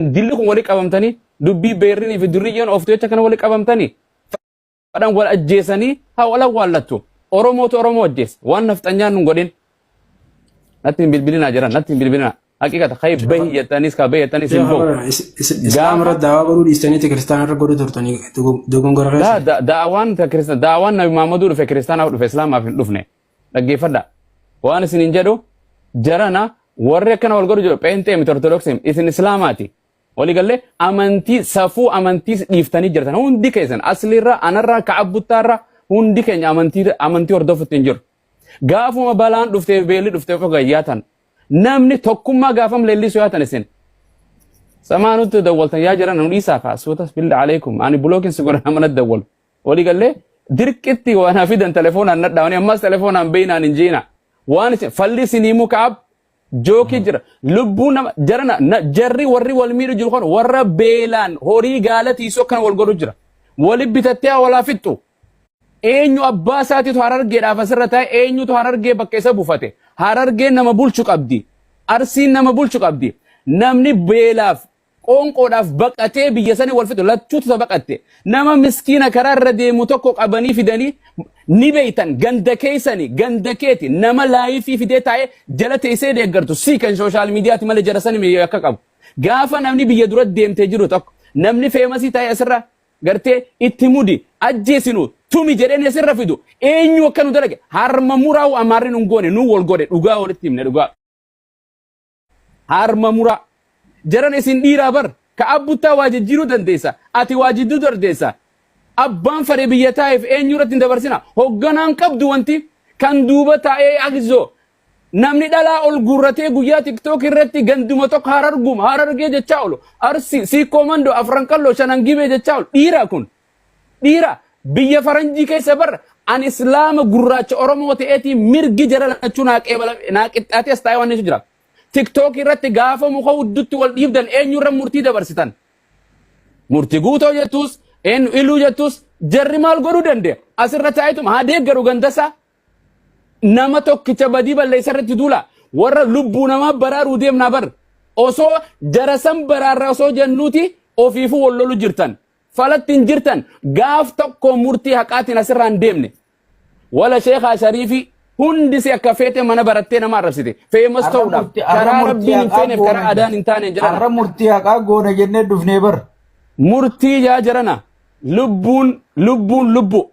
Dilli kun wali qabamtanii dubbii beerrinii fi durriyyeen ooftu jecha kana wali qabamtanii fadhan wal ajjeesanii haa wal awwaallattu. Oromootu Oromoo ajjeesa. Waan nafxanyaan nun godhin. Natti hin bilbilinaa jiran, natti hin bilbilinaa. Haqiqata kai bahi jettaniis ka bahi jettaniis hin bahu. Islaama irra daawaa godhuu dhiistaniiti kiristaana irra godhuu turtanii dogongora keessa. Daawaan daawaan Nabi Muhammaduu dhufe kiristaanaaf dhufe, Islaamaaf hin dhufne. Dhaggeeffadha. Waan isin hin jedhu jarana, warri akkana wal godhu jiru pheenxee miti, Ortodoksii, isin Islaamaati. Waliigallee amantii safuu amantiis dhiiftanii jirtan hundi keessan, asliirra anarraa ka'abbuttaarra hundi keenya amantii hordofutti hin jiru. Gaafuma balaan dhuftee beelli dhuftee qofa gayyaatan namni tokkummaa gaafam leellisuu yaatan isin. Samaa nutti dawwaltan yaa jiran, nu dhiisaa kaasuutas billa aleekum, ani blockiin si godhan mana dawwalu. Waliigallee dirqitti waan hafidan telefoonaan nadhaawani, ammas telefoonaan beeynaan hin jiina. Waan isin falli isinii mukaab jookii jira. Lubbuu nama jarana jarri warri wal miidhu jiru kun warra beelaan horii gaala tiisoo akkana wal godhu jira. Wali bitattee walaa fixxu. Eenyu abbaa isaatiitu Harargeedhaaf asirra taa'e? Eenyutu Harargee bakka isa buufate? Harargeen nama bulchu qabdi. Arsiin nama bulchu qabdi. Namni beelaaf qoonqoodhaaf baqatee biyya sanii wal fixu lachuutu isa baqatte. Nama miskiina karaa irra deemu tokko qabanii fidanii ni beeytan, ganda keessanii ganda keeti nama live fidee taa'ee jala teessee deeggartu sii kan social mediaati malee jara sanii akka qabu. Gaafa namni biyya dura deemtee jiru tokko, namni famous taa'ee asirra gartee itti mudi ajjeesinu tumi jedheen asirra fidu, eenyu akka nu dalage harma muraa amaarri nun goone nu wal godhe. Dhugaa walitti himne, dhugaa. Harma muraa. Jaran isin dhiiraa bar ka abbuttaa waa jijjiiruu dandeessa. Ati waa jidduu dandeessa. Abbaan fedhe biyya taa'eef eenyu irratti hin dabarsina. Hogganaan qabdu wanti kan duuba taa'ee agzoo. Namni dhalaa ol guurratee guyyaa TikTok irratti ganduma tokko Hararguma Harargee jechaa oolu. Arsi, Siikoo Mandoo, Afran Qalloo, Shanan Gibee jechaa oolu. Dhiira kun. Dhiira biyya faranjii keessa bar an Islaama gurraacha Oromoo ta'eetii mirgi jara lachuu naa qeebala naa qixxaatee as taa'ee waan jira. TikTok irratti gaafa muka huddutti wal dhiibdan eenyurra murtii dabarsitan? Murtii guutoo jettus, eenyu iluu jettus, jarri maal godhuu danda'a? Asirra taa'eetuma haa deeggaru gandasaa. Nama tokkicha badii balleessa irratti duula. Warra lubbuu namaa baraaruu deemnaa bar. Osoo jarasan baraarraa osoo jennuuti ofiifuu wal lolu jirtan. Falatti hin jirtan, gaaf tokko murtii haqaatiin asirraa hin deemne. Wala sheekaa shariifii hundi si akka feete mana barattee nama arrabsite. Famous ta'uudhaaf karaa rabbiin hin feeneef karaa adaan hin taane jedhama. Har'a murtii haqaa goona jennee dhufnee bar. Murtii yaa jarana, lubbuun lubbuun lubbu.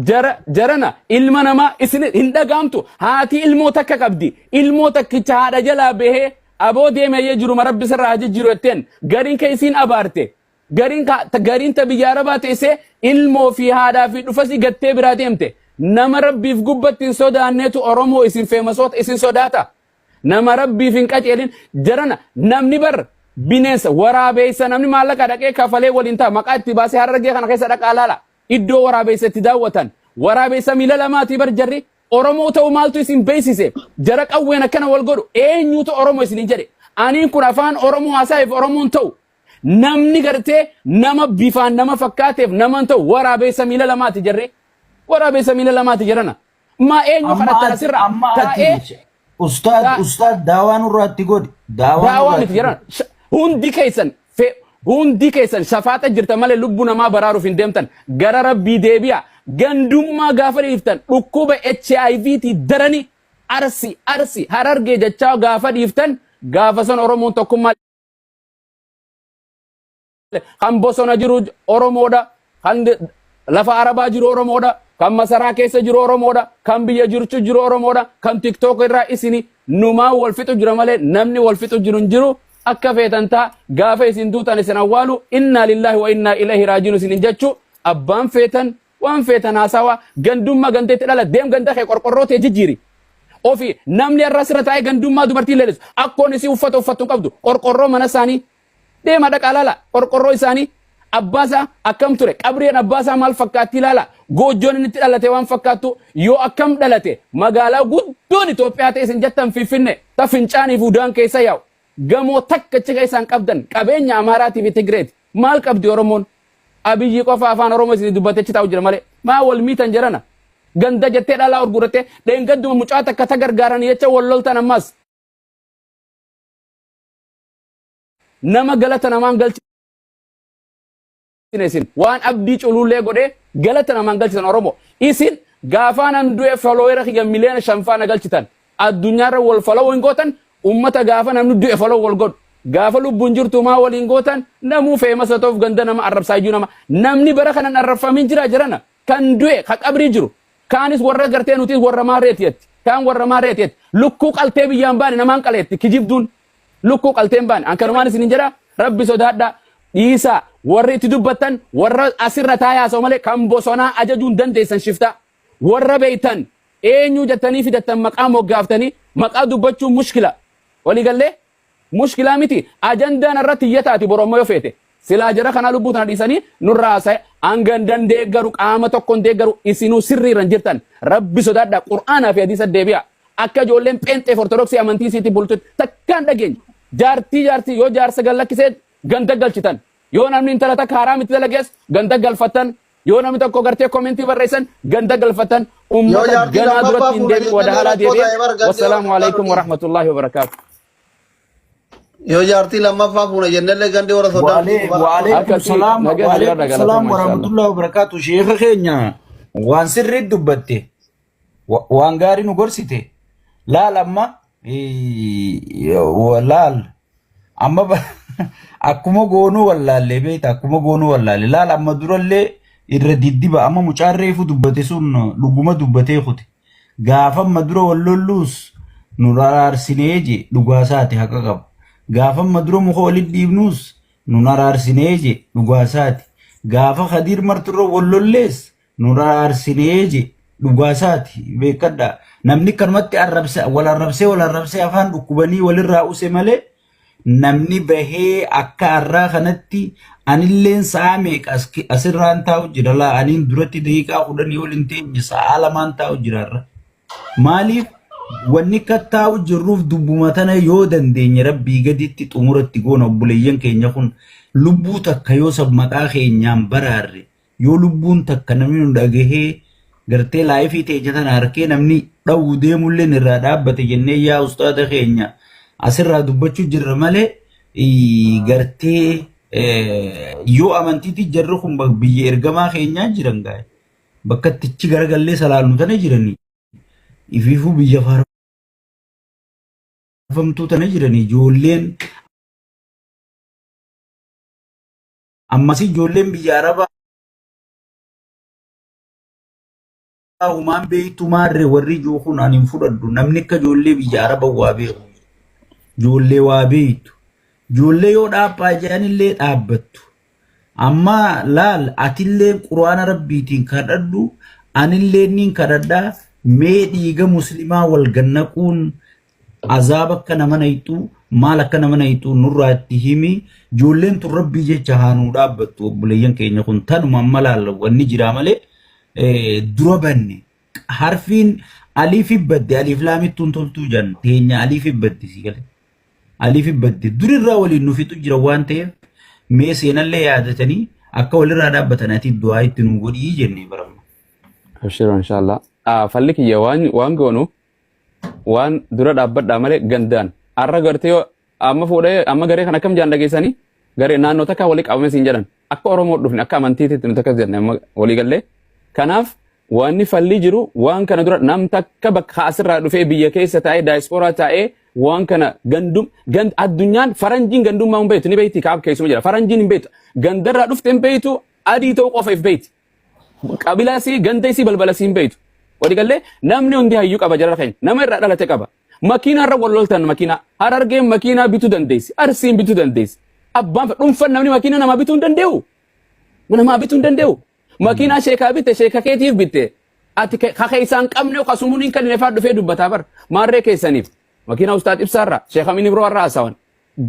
Jara jarana ilma namaa isin hin dhagaamtu. Haati ilmoo takka qabdi. Ilmoo takkicha haadha jalaa bahee aboo deemeyyee jiruma rabbi sirraa haa jijjiiru jetteen gariin kee isiin abaarte. Gariin gariin ta biyya arabaa teessee ilmoo fi haadhaa fi dhufasii gattee biraa deemte. Nama rabbiif gubbatti hin sodaanneetu Oromoo isin famousoota isin sodaata. Nama rabbiif hin qaceelin jarana, namni bar bineensa waraabeessa namni maallaqa dhaqee kafalee waliin ta'a maqaa itti baasee Harargee kana keessa dhaqaa laala. Iddoo waraabeessa itti daawwatan. Waraabeessa miila lamaatii bar jarri. Oromoo ta'uu maaltu isin beeksise? Jara qawween akkana wal godhu eenyutu Oromoo isin jedhe? Aniin kun afaan Oromoo haasa'eef Oromoon ta'u. Namni gartee nama bifaan nama fakkaateef nama hin ta'u, waraabeessa miila lamaati jarri. Waraabeessa miila lamaati jedhana. Maa eenyu Amma kadhattan ati asirra amma ati taa'ee ustaad ustaad daawaa nurraatti godhi. Daawaa daawaa nurraatti miti jedhan. Hundi keessan shafaaxa jirtan malee lubbuu namaa baraaruuf hin deemtan. Gara rabbii deebi'a. Gandummaa gaafa dhiiftan dhukkuba HIV ti darani Arsi Arsi Harargee jechaa gaafa dhiiftan gaafa san Oromoon tokkummaa kan bosona jiru Oromoodha. Kan lafa Arabaa jiru Oromoodha. Kan masaraa keessa jiru Oromoodha. Kan biyya jirtu jiru Oromoodha. Kan TikTok irraa isini numaa wal fixu jira malee namni wal fixu jiru hin jiru. Akka feetan ta'a, gaafa isin duutan isin awwaalu innaa lillaahi wa innaa ilaihi raajiun isin hin jechu. Abbaan feetan waan feetan haasawaa gandummaa gandeetti dhala deem, ganda kee qorqorroo tee jijjiiri. Ofi namni har'a asirra taa'ee gandummaa dubartii leellisu akkoon isii uffata uffattu hin qabdu, qorqorroo mana isaanii deema dhaqaa laala, qorqorroo isaanii abbaasaa akkam ture, qabreen abbaasaa maal fakkaatti ilaala, goojjoon inni itti dhalate waan fakkaattu yoo akkam dhalate. Magaalaa guddoon Itoophiyaa ta'e isin jettan Finfinne ta fincaanii fi udaan keessa yaa'u gamoo takka achi keessaan qabdan qabeenya Amaaraatii fi Tigreeti. Maal qabdi Oromoon? Abiyyi qofa afaan Oromoo isin dubbatee achi taa'u jira malee maa wal miitan jarana? Ganda jettee dhalaa urgurattee dheengadduma mucaa takka ta gargaaran jecha wal loltan ammas. Nama galata namaan galchine isin. Waan abdii culuullee godhee galata namaan galchitan Oromoo. Isin gaafaa nan du'e follower kiyya miliyoona 5 faana galchitan. Addunyaarra wal follow hin gootan. Ummata gaafa namni du'e follow wal godhu. Gaafa lubbuun jirtu maa waliin gootan? Namuu famous ta'uuf ganda nama arrabsaa iyyuu nama. Namni bara kanan arrabfamin jira jirana. Kan du'e ka qabrii jiru. Kaanis warra gartee nutis warra maarreeti jetti. Kaan warra maarreeti jetti. Lukkuu qaltee biyyaan baane namaan qaleetti kijibduun. Lukkuu qaltee hin baane. Ankanumaan isin jedha, rabbi sodaadha. Dhiisaa, warri itti dubbattan warra asirra taa'ee haasa'u malee kan bosonaa ajajuu hin dandeessan shiftaa. Warra beeytan eenyu jettanii fidattan, maqaa moggaaftanii maqaa dubbachuun mushkila. Walii gallee mushkilaa miti, ajandaan irratti iyyataati borommoo yoo feete. Silaa jara kanaa lubbuu tana dhiisanii nurraa haasa'e hangan dandeeggaru, qaama tokkon deeggaru, isinuu sirriirra hin jirtan. Rabbi sodaadha, qur'aanaa fi hadiisa deebi'a. Akka ijoolleen pheenxeef ortodoksii amantii isiitti bultutti takkaan dhageenye. Jaartii jaartii yoo jaarsa gallakkisee ganda galchitan. Yoo namni intala takka haraam itti dalagees ganda galfattan. Yoo namni tokko gartee komentii barreessan ganda galfattan. Yoo Ummata jaartii ganaa lammaffaa duratti hin fuudhe deebi'u wada jennee halaa rakkoo deebi'e. ta'e bar gandee Wassalaamu warra alaikum soddaan warahmatullahi wabarakaatu. Yoo jaartii lammaffaa fuune jennellee gandee warra soddaan Waale- bara rakkoo ta'e. Waalaikum Akkasii salaam nagaa waalaikum jiraadha salaam galatooma inshallah. warahmatullahi wabarakatuh. Sheekha keenya, waan sirrii dubbatte, waan gaarii nu gorsite. Laal amma, laal amma, akkuma goonuu wallaallee beekta, akkuma goonuu wallaalle. Laal amma, durallee irra diddiba amma mucaan reefu dubbate sun dhuguma dubbatee kute. Gaafa amma dura wal lolluus nu araarsinee je, dhugaasaati, haqa qaba. Gaafa amma dura muka walitti dhiibnuus nu araarsinee je, dhugaasaati. Gaafa Khadiir Marturra wal lollees nu araarsinee je, dhugaasaati. Beekadha, namni kanumatti arrabsa, wal arrabsee wal arrabsee afaan dhukkubanii walirraa use malee namni bahee akka har'aa kanatti anilleen sa'a meeqa asirraan taa'u jira. Laa, aniin duratti daqiiqaa 10 ol hin teenye, sa'a lamaan taa'u jira har'a. Maaliif wanni akka taa'u jirruuf dubbuma tana yoo dandeenye rabbii gaditti xumuratti goona. Obboleeyyan keenya kun lubbuu takka yoo sab maqaa keenyaan baraarre, yoo lubbuun takka namni nu dhagahee gartee live teenya tana harkee namni dhawuu deemulleen irraa dhaabbate jennee, yaa ustaada keenya, asirraa dubbachuu jirra malee, gartee yoo amantiitti jarri kun biyya ergamaa keenyaa jiran gaa'e bakka ittichi garagallee salaalnu tana jiranii, ifiifuu biyya faarfamtuu tana jiranii. Ijoolleen ammasii, ijoolleen biyya arabaa humaan beektu maarree, warri ijoo kun ani hin fudhadhu. Namni akka ijoollee biyya araba waa beeku, ijoollee waa beektu, ijoollee yoo dhaabaa jedhanillee dhaabbattu. Amma laal, atillee quraana rabbiitiin kadhadhu, anillee niin kadhadhaa. Mee dhiiga muslimaa wal gannaquun azaaba akka nama nayxu, maal akka nama nayxu nurraa itti himi. Ijoolleen tun rabbii jecha haa nuu dhaabbattu. Obboleeyyan keenya kun tanuma. Amma laal, wanni jiraa malee dura banne harfiin aliif badde, aliif laamittuun toltuu jan teenya aliif badde, si galee aliif badde durirraa waliin nu fixu jira waan ta'eef, mee seenallee yaadatanii akka walirraa dhaabbatan ati du'aa itti nu godhii jennee baramma. Abshiroo inshallah. Ah, falli kiyya waan goonu waan dura dhaabbadhaa malee gandaan. Har'a gartee yoo amma fuudhee amma garee kan akkam jaan dhageessanii, garee naannoo takka walii qabame siin jedhan, akka Oromoo dhufne, akka amantiitti nuti akkas jenne amma walii gallee. Kanaaf wanni falli jiru waan kana dura nam takka bakka asirraa dhufee biyya keessa taa'ee, daayispooraa taa'ee, waan kana gandum gand addunyaan faranjiin gandummaa hin beektu, ni beekti kaab keessuma jira. Faranjiin hin beektu, gandarraa dhufte hin beektu, adii ta'uu qofa if beekti. Qabilaa isii, ganda isii, balbala isii hin beektu. Walii gallee namni hundi hayyuu qaba, jara keenya nama irraa dhalate qaba. Makiinaa irra wal loltan, makiinaa Harargeen makiinaa bituu dandeessi, Arsiin bituu dandeessi, abbaan dhuunfan namni makiinaa namaa bituu hin danda'u, namaa bituu hin danda'u. Makiinaa sheekaa bitte, sheeka keetiif bitte, ati ka keessaan qabne kasumuun hin kenine faa dhufee dubbataa bar maarree keessaniif makiinaa ustaad ibsaarraa sheeka min ibroo irraa haasawan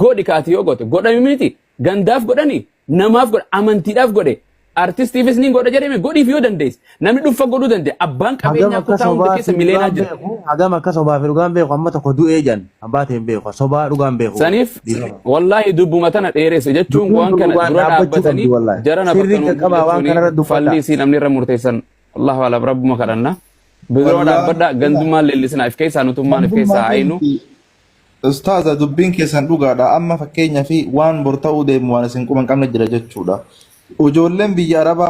godhi kaati. Yoo goote godhami miti, gandaaf godhani, namaaf godha, amantiidhaaf godhe, artistiifis ni godha jedhame, godhiif yoo dandeesse. Namni dhuunfa godhuu danda'e, abbaan Hagam qabeenyaa akka kutaa hunda sobaa keessa fi mileenaa dhugaan jira. beeku, hagam akka sobaa fi dhugaan beeku, amma tokko du'ee jan abbaa ta'e hin beeku, sobaa dhugaan beeku. Saniif Dhiifama. wallaahi dubbuma tana dheeresse jechuun Dubbiin waan kun kana dhugaan dura dhaabbachuu dhaabbatanii qabdi wallaahi. jarana Sirrii bakka nuun qaqqabaa waan jechuun kanarra dubbadhaa. falli isii namni irra murteessan Allahu alam, rabbuma kadhanna. Biduroo Wallaahi dhaabbadha, gandummaan leellisina, if keessaa nutummaan if keessaa gandummaa ayinu. miti. Ustaaza, dubbiin keessan dhugaadha. Amma fakkeenyaa fi waan bor ta'uu deemu waan isin quba hin qabne jira jechuudha. Ijoolleen biyya Arabaa